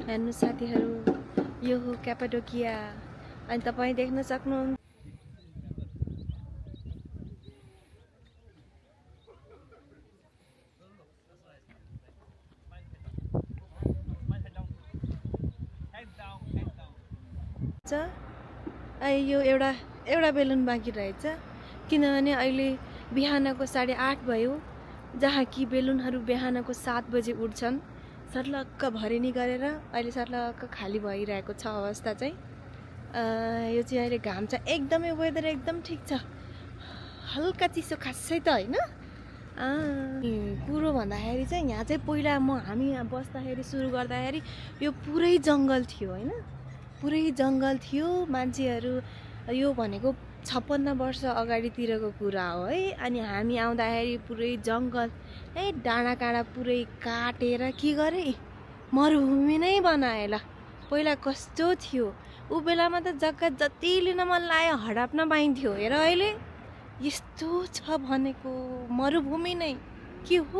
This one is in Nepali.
हेर्नु साथीहरू, यो हो क्यापाडोकिया। अनि तपाईँ देख्न सक्नुहुन्छ यो एउटा बेलुन बाँकी रहेछ, किनभने अहिले बिहानको 8:30 भयो, जहाँ कि बेलुनहरू बिहानको 7 बजे उठ्छन्। सर्लक्क भरिनी गरेर अहिले सर्लक्क खाली भइरहेको छ अवस्था चाहिँ। यो चाहिँ अहिले घाम छ, एकदमै वेदर एकदम ठिक छ, हल्का चिसो खासै त होइन। कुरो भन्दाखेरि चाहिँ यहाँ चाहिँ पहिला हामी यहाँ बस्दाखेरि सुरु गर्दाखेरि यो पुरै जङ्गल थियो होइन, पुरै जङ्गल थियो। मान्छेहरू यो भनेको 56 वर्ष अगाडितिरको कुरा हो है। अनि हामी आउँदाखेरि पुरै जङ्गल डाँडा काँडा पुरै काटेर के गरे, मरुभूमि नै बनाए। ल पहिला कस्तो थियो, ऊ बेलामा त जग्गा जति लिन मन लाग्यो हडप्न पाइन्थ्यो। हेर अहिले यस्तो छ भनेको मरुभूमि नै के हो।